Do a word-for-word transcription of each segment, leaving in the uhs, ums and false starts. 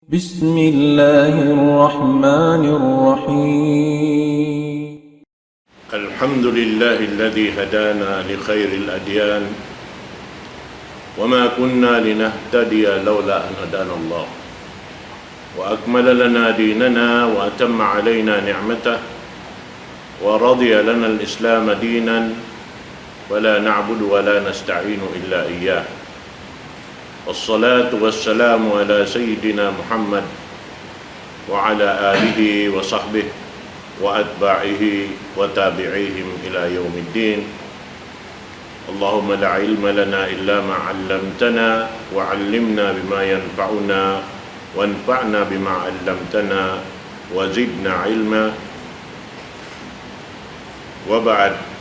بسم الله الرحمن الرحيم. الحمد لله الذي هدانا لخير الأديان، وما كنا لنهتدي لولا أن هدانا الله، وأكمل لنا ديننا وأتم علينا نعمته، ورضي لنا الإسلام دينا، ولا نعبد ولا نستعين إلا إياه. والصلاة والسلام على سيدنا محمد وعلى آله وصحبه وأتباعه وتابعيهم إلى يوم الدين. اللهم لا علم لنا إلا ما علمتنا، وعلمنا بما ينفعنا، وانفعنا بما علمتنا، وزدنا علما. وبعد.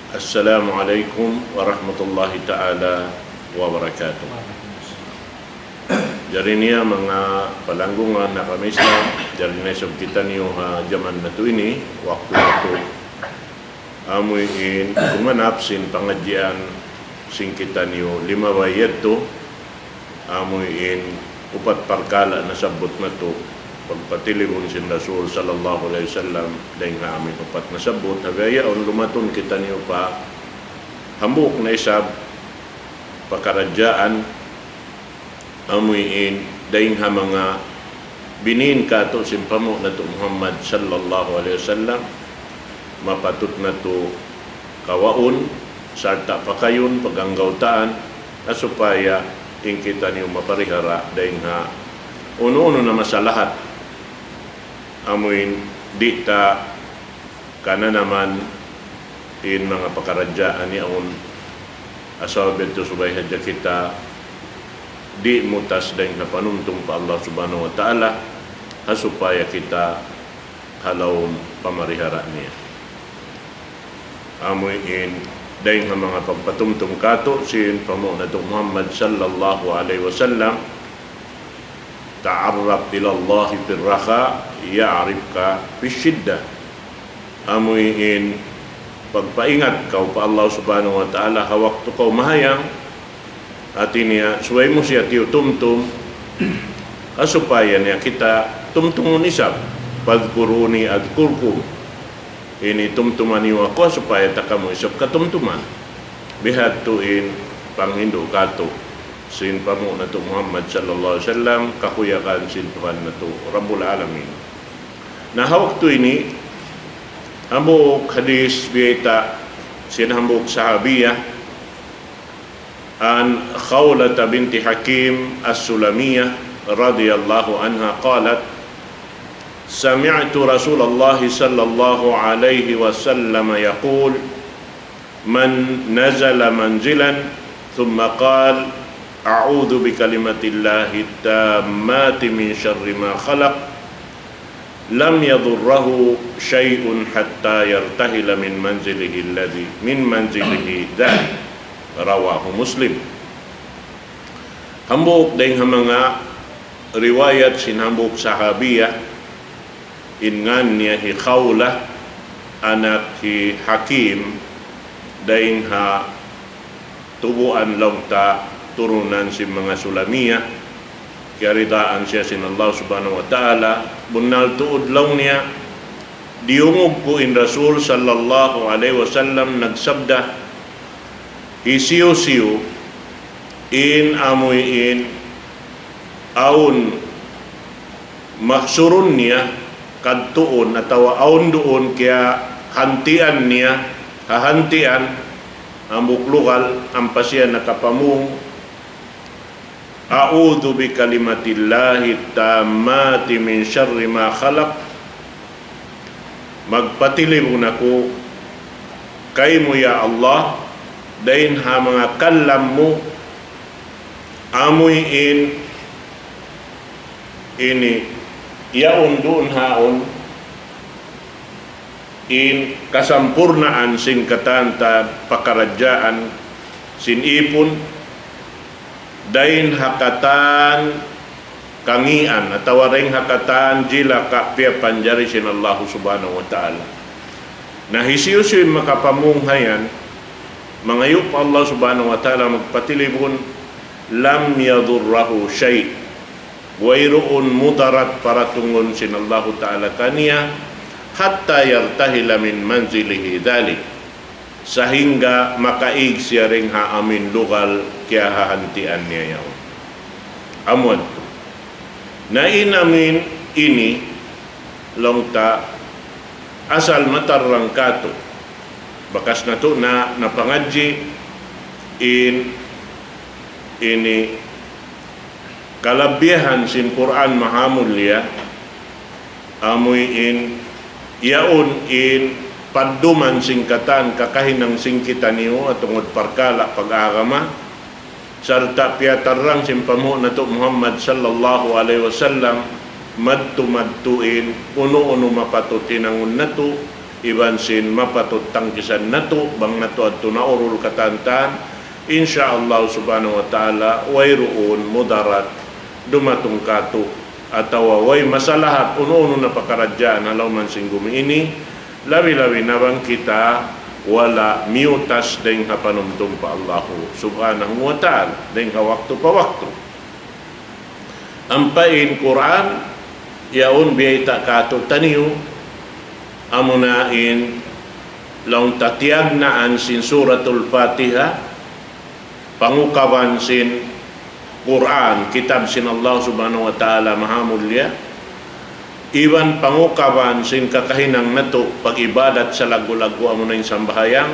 السلام عليكم ورحمة الله تعالى وبركاته. Jari niya manga palanggungan ha kami Islam, jari niya isab kitaniyu ha jaman natu' ini, waktu natu'. Amu in kumanap sin pangadjian sin kitaniyu limabay yadtu, amu in upat parkala' nasabbut natu', pagpatilibun sin Rasul sallallahu alayhi wasallam, dayn ha amu in upat nasabbut, ha bihaun lumatun kitaniyu pa hambuuk na isab pakaradjaan, amu in dayn ha manga binin kātu' sin panghu' natu' Muhammad sallallahu alayhi wasallam, mapatut natu' kawaun, sarta' pakayun, paganggautaan, ha supaya in kitaniyu maparihara dayn ha unu-unu na masalahat, amu in di' ta kananaman in manga pakaradjaan yaun, asal biya' tu subay hadja kita di' mutas dayn ha panumtum pa Allah Subhanahu wa Ta'ala, ha supaya kita ha lawm pamarihara niya. Amu in dayn ha manga pagpatumtum kātu' sin panghu' natu' Muhammad sallallahu alayhi wasallam, تعرف إلى الله في الرخاء يعرفك في الشدة. Amu in pagpaingat kaw pa Allah Subhanahu wa Ta'ala ha waktu kaw mahayang, hati niya subay mu siya tiyutumtum, ha supaya niya kita tumtumun isab. فاذكروني أذكركم. Ini tumtuma niyu aku, ha supaya ta kamu isab katumtuman. Bihadtu in panghindu' kātu' sin panghu' natu' Muhammad sallallahu alayhi wasallam, kakuyagan sin Tuhan natu' Rabbul Alamin. Na ha waktu ini, hambuuk hadis biyayta' sin hambuuk sahabiya, عن خولة بنت حكيم السلمية رضي الله عنها قالت: سمعت رسول الله صلى الله عليه وسلم يقول: من نزل منزلا ثم قال: أعوذ بكلمات الله التامات من شر ما خلق، لم يضره شيء حتى يرتحل من منزله الذي، من منزله ذلك. رواه مسلم. Hambuuk dayn ha manga riwayat sin hambuuk sahabiya, in ngan niya hi Khawla, anak hi Hakim, dayn ha tubuan laung ta turunan sin manga Sulamiya, kiyaridaan siya sin Allah Subhanahu wa Ta'ala, bunnal tuud laung niya, diyungug ku in Rasul sallallahu alayhi wasallam nagsabda, hisiyu-siyu in amuy in awn mahsurun niya kadtuun atawa awn duun kiyahantian niya, hahantian, hambuuk lugal, ampa siya nakapamung, أعوذ بكلمات الله التامات من شر ما خلق. Magpatilibun aku kaymu, ya Allah, dayn ha manga kalam mu, amuy in ini, yaun duun haun, in kasampurnaan sin katan-katan pakaradjaan sin ipun, dayn ha katan kangian atawa dayn ha katan jilaka piyapanjari sin Allah Subhanahu wa Ta'ala. Na hisiyu-siyu in makapamung ha yan, mangayu' pa Allah Subhanahu wa Ta'ala, magpatilibun, لم يضره شيء. Wayruun mudarat paratungun sin Allahu Ta'ala kaniya, حتى يرتحل من منزله ذلك. Sahingga makaig siya dayn ha amuin lugal kiyahahantian niya yaun. Amu yadtu. Na in amuin ini, laung ta, asal matarrang katu'. Bakas natu' na napangadji' in ini kalabihan sin Qur'an mahamulliya, amuin yaun in padduman sin katan kakahinang sin kitaniyu ha tungud parkala' pag-agama, sarta' piyatarrang sin panghu' natu' Muhammad sallallahu alayhi wasallam, madtu-madtu in unu-unu mapatut hinangun natu', iban sin mapatut tangkisan natu', bang natu' adtu naurul katantan, insya Allah subhanahu wa ta'ala, wayruun mudarat dumatung katu', atawa way masalahat unu-unu na pakaradjaan ha lawm sin gumi ini, labi-labi na bang kita wala' miyutas dayn ha panumtum pa Allahu subhanahu wa ta'ala, dayn ha waktu pa waktu. Ampa in Qur'an, yaun biyayta' katu' taniyu, amuna in laung ta tiyagnaan sin Suratul Fatiha, pangukaban sin Qur'an, kitab sin Allah subhanahu wa ta'ala mahamulliya, iban pangukaban sin kakahinang natu' pag-ibadat salaggu'-laggu' amuna in sambahayang,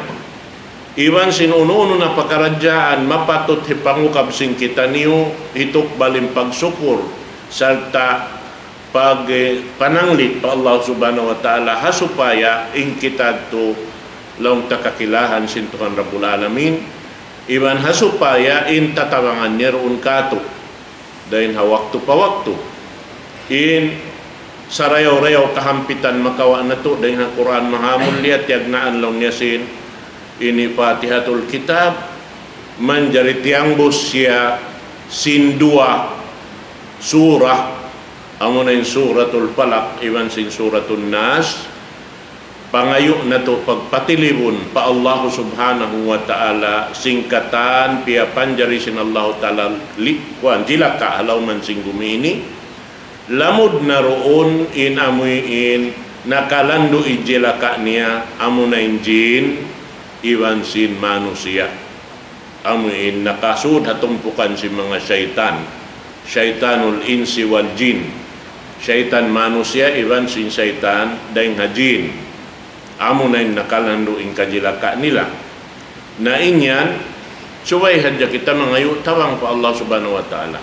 iban sin unu-unu na pakaradjaan mapatut hipangukab sin kitaniyu, hitukbal in pagsukur, sarta' pag-, eh, pananglit pa Allah subhanahu wa ta'ala, ha supaya in kita tu laung ta kakilahan sin Tuhan Rabbul Alamin, iban ha supaya in tatabangan niya duun katu', dayn ha waktu pa waktu. In sarayaw-rayaw kahampitan makawa' natu' dayn ha Qur'an mahamulliya, tiyagnaan laung niya sin ini Fatihatul Kitab, manjari tiyangbus siya sin duwa surah, amuna in Suratul Falaq iban sin Suratul Nas, pangayu' natu' pagpatilibun pa Allahu subhanahu wa ta'ala, sin katan piyapanjari sin Allahu ta'ala li-, kuwan, jilaka' ha lawm sin gumi ini, lamud na duun in amuin nakalandu' in jilaka' niya, amuna in jin, iban sin manusiya'. Amuin nakasud ha tumpukan sin manga saytan. Saytanul insi wal jin. Saytan manusiya' iban sin saytan dayn ha jin. Amuna in nakalandu' in kajilaka' nila. Na in yan, subay hadja kita mangayu' tabang pa Allah subhanahu wa ta'ala.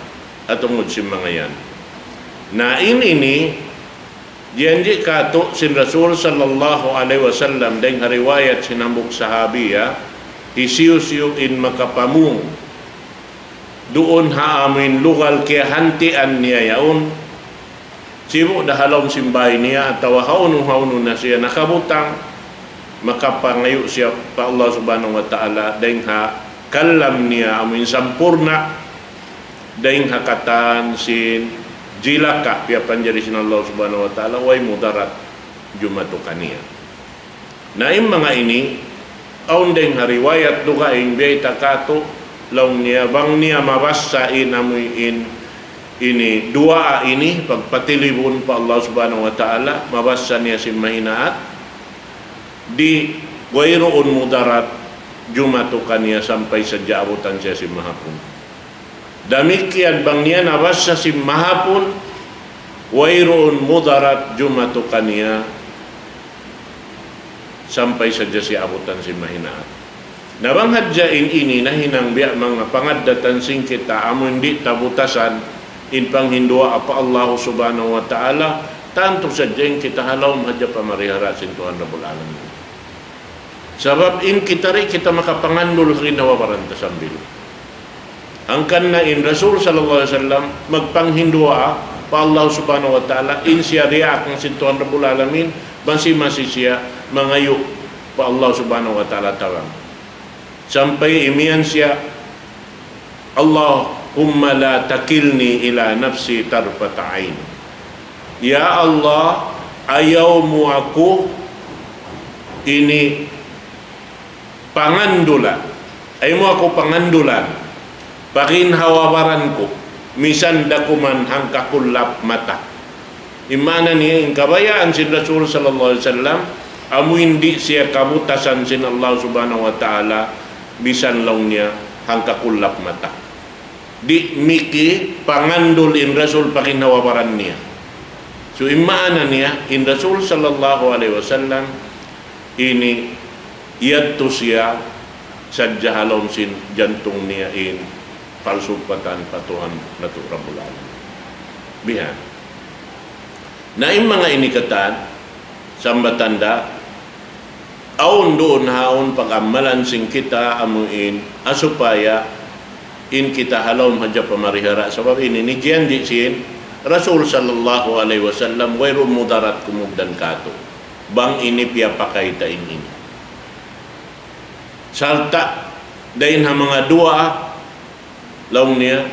Ha tungud sin manga yan. Na in ini, Diyanji' katu' sin Rasul sallallahu alayhi wasallam, dayn ha riwayat sin hambuuk sahabiya, hisiyu-siyu in makapamung duun ha amuin lugal kiyahantian niya yaun, sibu' da ha lawm sin bāy niya, atawa hawnu-hawnu na siya nakabutang, makapangayu' siya pa Allah subhanahu wa ta'ala, dayn ha kalam niya amuin sampurna', dayn ha katan sin jilaka' piyapanjari sin Allah subhanahu wa ta'ala, way mudarat jumatu kaniya. Na in manga ini, awn dayn ha riwayat dugaing biyayta' katu', laung niya, bang niya mabassa in amuin ini duwaa ini, pagpatilibun pa Allah subhanahu wa ta'ala, mabassa niya sin mahinaat, di' wayruun mudarat jumatu kaniya sampay sadja abutan siya sin mahapun. Damikkiyan bang niya nabassa sin mahapun, wayruun mudarat jumatu kaniya sampay sadja siya abutan sin mahinaat. Na bang hadja in ini nahinang biya' manga pangaddatan sin kita amun di' ta butasan in panghinduwaa pa Allah subhanahu wa ta'ala, tantu sadja in kita ha lawm hadja pamarihara sin Tuhan Rabbul Alamin. Sabab in kita di' kita makapangandul ha ginhawa-baran ta sambil. Hangkan na in Rasul sallallahu alayhi wasallam magpanghinduwaa pa Allah subhanahu wa ta'ala, in siya diyaak sin Tuhan Rabbul Alamin, masi-masi siya mangayu' pa Allah subhanahu wa ta'ala tabang. Sampay imiyan siya, اللهم لا تكلني إلى نفسي طرفة عين. Ya Allah, ayaw mu aku ini pangandulan. Ayaw mu aku pangandulan. Paginhawa-baran ku, misan da kuman hangka kullap mata. In maana niya, in kabayaan sin Rasul sallallahu alayhi wasallam, amu in di' siya kabutasan sin Allah Subhanahu wa Ta'ala, misan laung niya hangka kullap mata. Di' miki pangandul in Rasul paginhawa-baran niya. So, in maana niya, in Rasul sallallahu alayhi wasallam, ini yadtu siya sadja ha lawm sin jantung niya in palsugpatan pa Tuhan natu' Rabbul Alamin. Bihan. Na in manga ini katan, sambatan da, awn duun haun pag-amalan sin kita amu in, ha supaya in kita ha lawm hadja pamarihara. Sabab ini in janji' sin Rasul sallallahu alayhi wasallam, wayruun mudarat kumugdan katu'. Bang ini piyapakay ta in ini. Sarta', dayn ha manga duwaa, laung niya,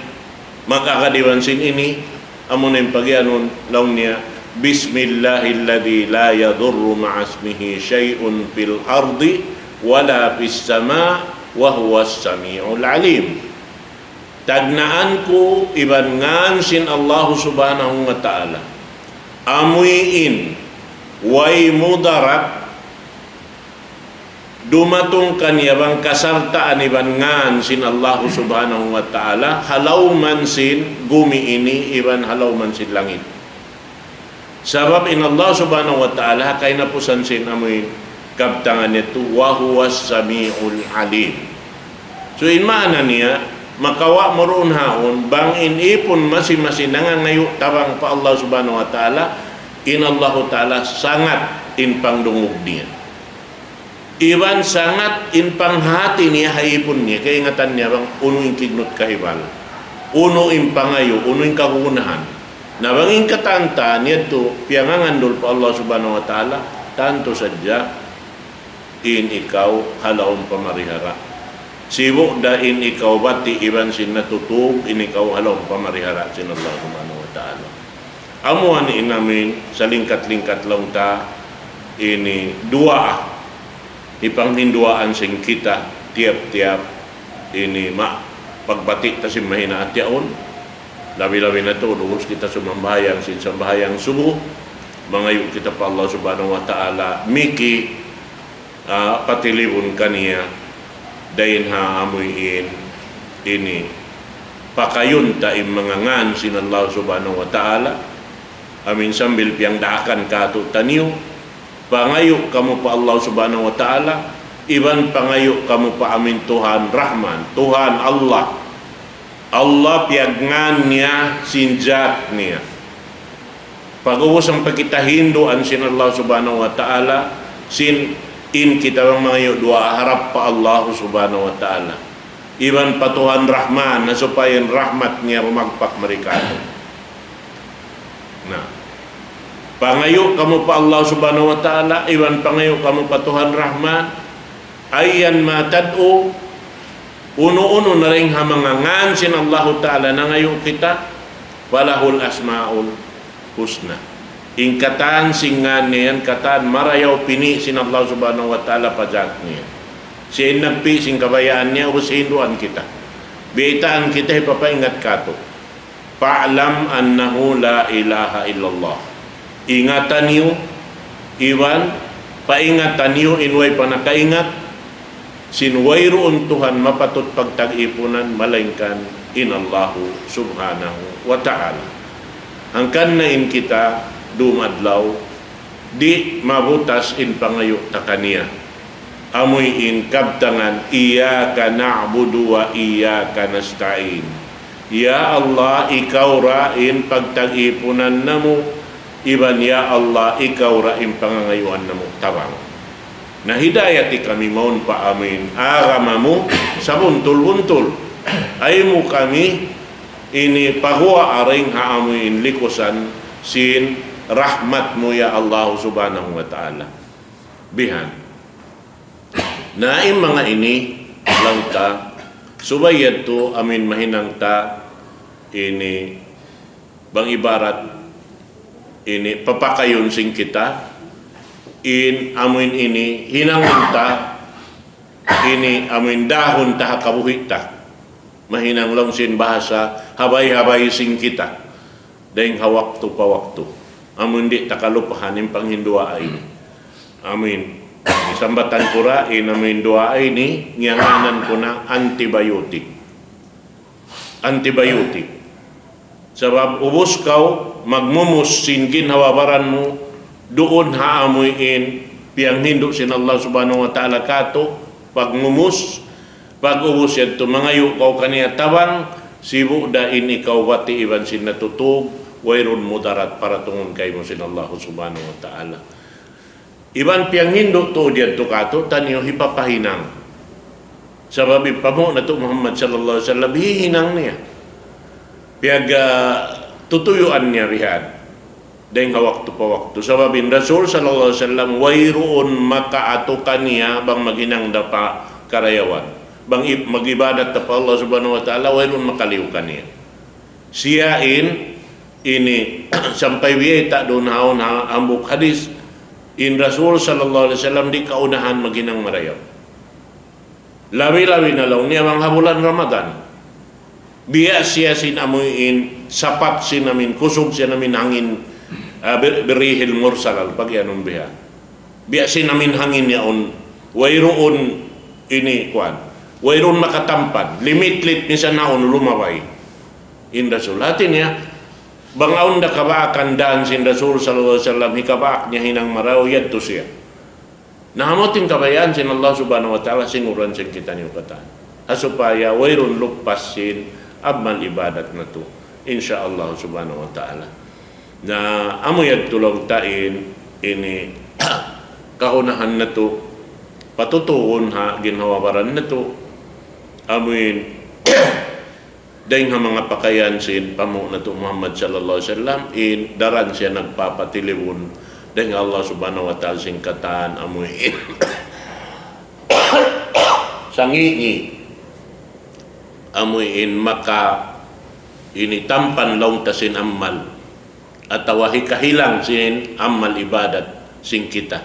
mag-agad iban sin ini, amu na in pagiyanun, laung niya, بسم الله الذي لا يضر مع اسمه شيء في الأرض ولا في السماء وهو السميع العليم. Tagnaan ku iban ngan sin Allahu Subhanahu wa Ta'ala. Amuin way mudarat dumatung kaniya bang kasartaan iban ngan sin Allahu Subhanahu wa Ta'ala, ha lawm sin gumi ini iban ha lawm sin langit. Sabab in Allah Subhanahu wa Ta'ala, ha kahinapusan sin amuin kabtangan niya tu, وهو السميع العليم. So, in maana niya, makawa' mu duun haun, bang in ipun masi-masi nangangayu' tabang pa Allah Subhanahu wa Ta'ala, in Allahu Ta'ala sangat in pangdungug niya. Iban sangat in panghati niya ha ipun niya, kaingatan niya bang unu in kignut kahibal, unu in pangayu', unu in kagunahan. Na bang in katan ta niya tu piyangangandul pa Allah Subhanahu wa Ta'ala, tantu sadja in ikaw ha lawm pamarihara. Sibu' da in ikaw bati' iban sin natutug, in ikaw ha lawm pamarihara sin Allah Subhanahu wa Ta'ala. Amuin in amuin, salingkat-lingkat laung ta, ini duwaa, hipanghinduwaan sin kita, tiyap-tiyap, ini ma, pagbati' ta sin mahinaat yaun, labi-labi na tu, ubus kita sumambahayang sin sambahayang subuh, mangayu' kita pa Allah Subhanahu wa Ta'ala, miki, ah, patilibun kaniya, dayn ha amuin ini, pakayun ta in manga ngan sin Allah Subhanahu wa Ta'ala, amuin sambil piyangdaakan katu' taniyu, pangayu' kamu pa Allah Subhanahu wa Ta'ala, iban pangayu' kamu pa amuin Tuhan Rahman, Tuhan Allah. Allah piyagngan niya sin jat niya. Pag'ubus ampa kita hinduan sin Allah Subhanahu wa Ta'ala, sin in kita bang mangayu' duwaa harap pa Allah Subhanahu wa Ta'ala. Iban pa Tuhan Rahman, na supaya in rahmat niya rumagpak mari katu'. Na, pangayu' kamu pa Allah Subhanahu wa Ta'ala, iban pangayu' kamu pa Tuhan Rahman, أيا ما تدعو, unu-unu na dayn ha manga ngan sin Allahu Ta'ala nangayu' kita, فله الأسماء الحسنى. In katan sin ngan niya yan, katan marayaw pini' sin Allah Subhanahu wa Ta'ala pa jat niya. Siya in nagpi' sin kabayaan niya, ubus hinduan kita. Biyaytaan kita, hipapaingat katu'. فاعلم أنه لا إله إلا الله. Ingatan niyu, iban paingatan niyu in way pa nakaingat, sin wayruun Tuhan mapatut pagtag-ipunan malaingkan in Allahu Subhanahu wa Ta'ala. Hangkan na in kita dum adlaw, di' mabutas in pangayu' ta kaniya. Amuin kabtangan, إياك نعبد وإياك نستعين. Ya Allah, ikaw ra in pagtag-ipunan namu', iban ya Allah, ikaw ra in pangangayuan namu' tabang. Na hidayati kami mawn pa amuin agama mu sabuntul-buntul. Ayaw mu kami ini paguwaa dayn ha amuin likusan sin rahmat mu ya Allah Subhanahu wa Ta'ala. Bihan. Na in manga ini, laung ta, subay yadtu amuin mahinang ta ini bang ibarat ini papakayun sin kita, in amuin ini hinangun ta, ini amuin dahun ta ha kabuhi' ta. Mahinang laung sin bahasa, habay-habay sin kita. Dayng ha waktu pa waktu. Amu in di' ta kalupahan in panghinduwaa ini. Amu in, sambatan ku ra in amu in duwaa ini, ngiyangānan ku na antibiotic. Antibiotic. Sabab ubus kaw magmumus sin ginhawa-baran mu, duun ha amu in piyanghindu' sin Allah Subhanahu wa Ta'ala kātu', pagmumus, pag'ubus yadtu mangayu' kaw kaniya tabang, sibu' da in ikaw bati' iban sin natutug, wayruun mudarat paratungun kaymu sin Allah Subhanahu wa Ta'ala. Iban piyanghindu' tuud yadtu kātu'niyu hipapahinang. Sabab in panghu' natu' Muhammad sallallahu alayhi wasallam, hihinang niya. Piyag, ah, tutuyuan niya bihan. Dayng ha waktu pa waktu. Sabab in Rasul sallallahu alayhi wasallam, wayruun makaatu kaniya bang maghinang da pa karayawan. Bang i-, mag-ibadat da pa Allah Subhanahu wa Ta'ala, wayruun makaliyu kaniya. Siya in, ini, sampay biyayta' duun ha awn ha hambuuk hadith, in Rasul sallallahu alayhi wasallam di' kaunahan maghinang marayaw. Labi-labi na laung niya bang ha bulan Ramadan. Biya' siya sin amu in sapat sin amu in kusug sin amu in hangin, ah, bir-, birrihil mursal, al-, pag-iyanun biha. Biya' sin amu in hangin yaun, wayruun ini kuwan. Wayruun makatampan, limitlit misan awn lumabay. In Rasul. Hati niya, bang awn da kabaakan dān sin Rasul sallallahu alayhi wasallam, hikabaak niya hinang marayaw, yadtu siya. Na amu in kabayaan sin Allah Subhanahu wa Ta'ala, singuran sin kitaniyu katan. Ha supaya wayruun luppas sin amal ibadat natu'. Insya Allah Subhanahu wa Ta'ala. Na amu yadtu laung ta in, ini, kahunahan natu', patutuhun ha ginhawa-baran natu', amu in, dayng ha manga pakayan sin panghu' natu' Muhammad sallallahu alayhi wasallam, in daran siya nagpapatilibun, dayng ha Allah Subhanahu wa Ta'ala sin katan, amu in, sangi'-ngi', amu in maka, ini tampan laung ta sin amal. Atawa hikahilang sin amal ibadat sin kita.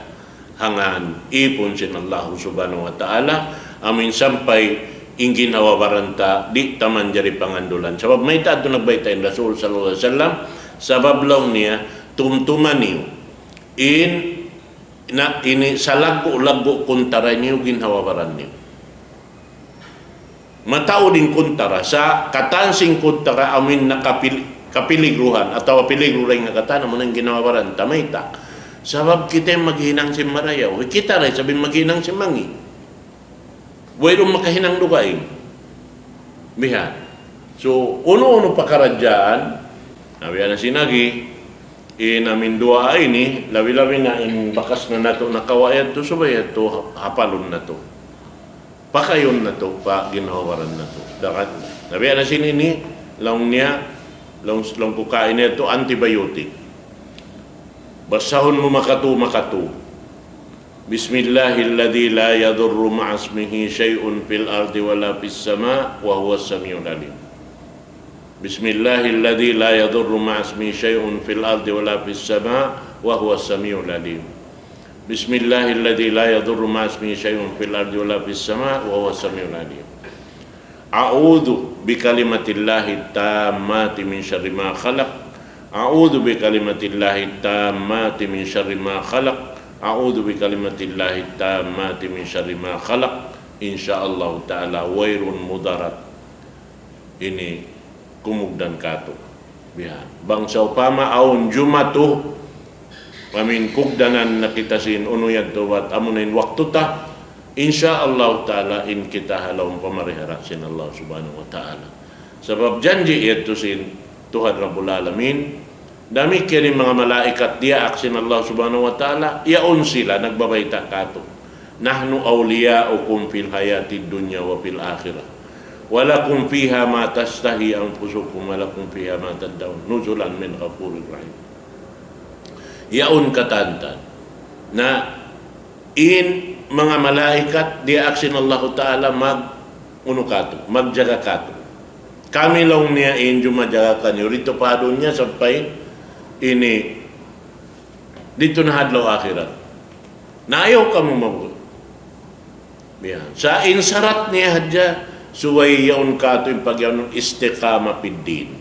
Hangkan ipun sin Allah Subhanahu wa Ta'ala, amu in sampay in ginhawa-baran ta, di' ta manjari pangandulan. Sabab mayta' yadtu nagbayta' in Rasul sallallahu alayhi wasallam, sabab laung niya, tumtuma niyu in, na, ini salaggu'-laggu' kuntara niyu ginhawa-baran niyu. Mataud in kuntara, sa' katan sin kuntara amu in nakapil-, kapiligruhan, atawa piligru dayn ha katan, amu in ginhawa-baran ta mayta'. Sabab kita in maghinang sin marayaw, kita da isab in maghinang sin mangi'. Wayruun makahinang dugaing. Bihan. So, unu-unu pakaradjaan, na biya' na sin agi, in amu in duwaa ini, labi-labi na in bakas na natu' nakawa' yadtu, subay yadtu hapalun natu'. Pakayun natu', pa ginhawa-baran natu'. Dagat, na biya' na sin ini, laung niya, laung, laung ku kaina yadtu antibiotic. Basahun mu makatu, makatu. بسم الله الذي لا يضر مع اسمه شيء في الأرض ولا في السماء وهو السميع العليم. بسم الله الذي لا يضر مع اسمه شيء في الأرض ولا في السماء وهو السميع العليم. بسم الله الذي لا يضر مع اسمه شيء في الأرض ولا في السماء وهو السميع العليم. أعوذ بكلمة الله التامات من شر ما خلق. أعوذ بكلمة الله التامات من شر ما خلق. أعوذ بكلمة الله التامات من شر ما خلق. إن شاء الله تعالى, wayruun mudarat ini kumugdan kātu'. Biya'. Bang sawpama awn jumatu, amu in kugdanan na kita sin unu yadtu bat amu na in waktu ta, insya Allah ta'ala in kita ha lawm pamarihara sin Allah Subhanahu wa Ta'ala. Sabab janji' yadtu sin Tuhan Rabbul Alamin, damikkiyan in manga malaikat diyaak sin Allah Subhanahu wa Ta'ala, yaun sila nagbabayta' kātu'. نحن أولياؤكم في الحياة الدنيا وفي الآخرة ولكم فيها ما تشتهي أنفسكم ولكم فيها ما تدعون نزلا من غفور رحيم. Yaun katantan. Na in manga malaikat diyaak sin Allahu Ta'ala mag, unu kātu', magjaga kātu'. Kami laung niya in jumajaga kaniyu didtu pa dunya sampay ini didtu na ha adlaw akhirat. Na ayaw kamu mabuga'. Biya'. Sa' in sarat niya hadja, Subay yaun katu' in pag'iyanun istiqamah fid din.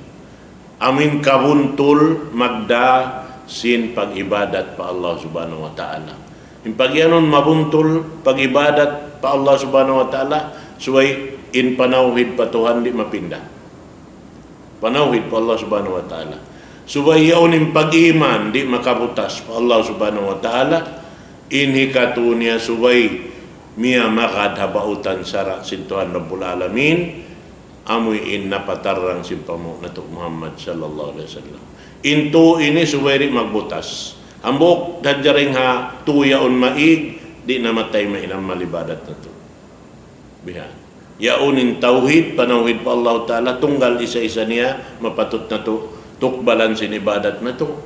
Amuin kabuntul magdā sin pag-ibadat pa Allah Subhanahu wa Ta'ala. In pag'iyanun mabuntul pag-ibadat pa Allah Subhanahu wa Ta'ala, subay in panawhid pa Tuhan di' mapinda. Panawhid pa Allah Subhanahu wa Ta'ala. Subay yaun in pag-iman di' makabutas pa Allah Subhanahu wa Ta'ala. In hikatu niya subay miyamagad ha bautan sara' sin Tuhan Rabbul Alamin, amuin napatarrang sin panghu' natu' Muhammad sallallahu alayhi wasallam. In tū ini subay di' magbutas. Hambuuk hadja dayn ha tū yaun maig, di' na matay mahinang amal ibadat natu'. Biha. Yaun in tawhid, panawhid pa Allah Ta'ala, tunggal isa-isa niya, mapatut natu' tukbalan sin ibadat natu'.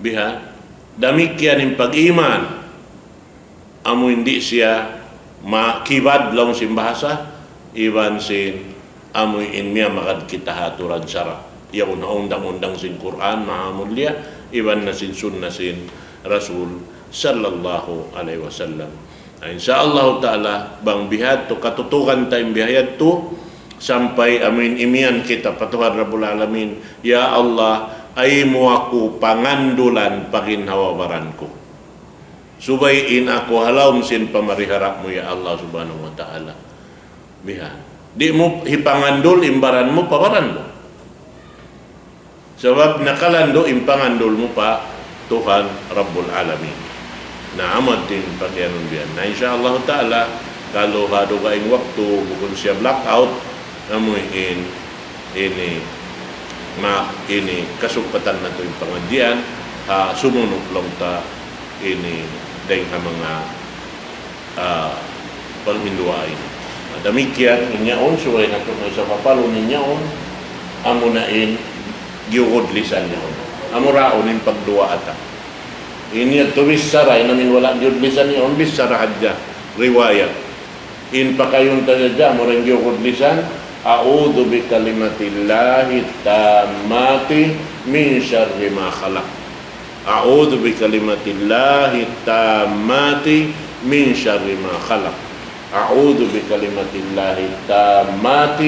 Biha. Damikkiyan in pag-iman. Amuin di' siya makibad laung sin bahasa, iban sin amuin miyamagad kita ha aturan sara'. Yaun ha undang-undang sin Qur'an, maha mulia, iban na sin sunnah sin Rasul sallallahu alayhi wasallam. Na, insya Allah Ta'ala, bang bihadtu, katutugan ta in bihadtu, sampay amuin imiyan kita pa Tuhan Rabbul Alamin, "Ya Allah, ay mu aku pangandulan pa ginhawa-baran ku. Subay in aku ha lawm sin pamarihara mu, ya Allah Subhanahu wa Ta'ala." Biha. Di' mu hipangandul in baran mu pa baran mu. Sabab nakalandu' in pangandul mu pa Tuhan Rabbul Alamin. Na, amu in pag'iyanun biya' yan. Na, insya Allah Ta'ala, kalu ha dugaing waktu, bukun siya blackout, amuin ini, ma, ini kasugpatan natu' in pangadjian, ha sumunu' laung ta ini dayn ha manga ah, panghinduan. Damikkiyan in yaun, subay natu' na isab hapalun in yaun, amuna in giyugud lisan yaun. Amura yaun in pagduwaa ta. Ini yadtu bichara, in amuin wala' giyugud lisan yaun, bichara hadja, riwayat. In pakayun ta hadja, amura in giyugud lisan, أعوذ بكلمة الله التامة من شر ما خلق. أعوذ بكلمة الله التامة من شر ما خلق. أعوذ بكلمة الله التامة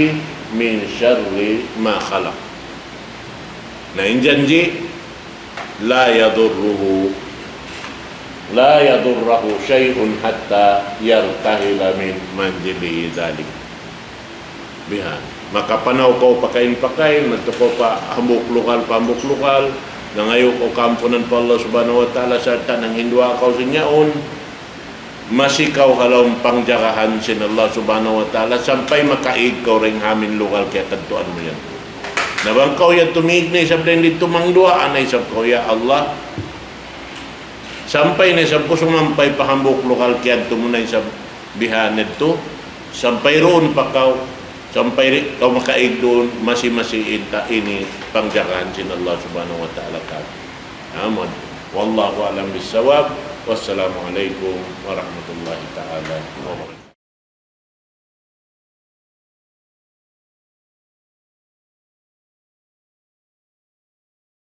من شر ما خلق. Na, in janji', لا يضره، لا يضره شيء حتى يرتحل من منزله ذلك. Bihan. Makapanaw kaw pakain-pakain, madtu kaw pa hambuuk lugal, pa hambuuk lugal, nangayu' kaw kaampunan pa Allah Subhanahu wa Ta'ala, sarta' nanghinduwaa kaw sin yaun, masi kaw ha lawm pangjagahan sin Allah Subhanahu wa Ta'ala, sampay makaig kaw dayn ha amuin lugal kiyakadtuan mu yan. Na bang kaw yan tumig na isab dayn didtu mangduwaa na isab kaw, "Ya Allah," sampay na isab kaw sumampay pa hambuuk lugal kiyadtu mu na isab bihan yadtu, sampay duun pa kaw, sampay di' kaw makaig duun, masi-masi in ta ini pangjagahan sin Allah Subhanahu wa Ta'ala katu'. Amun. والله أعلم بالصواب. والسلام عليكم ورحمة الله تعالى وبركاته.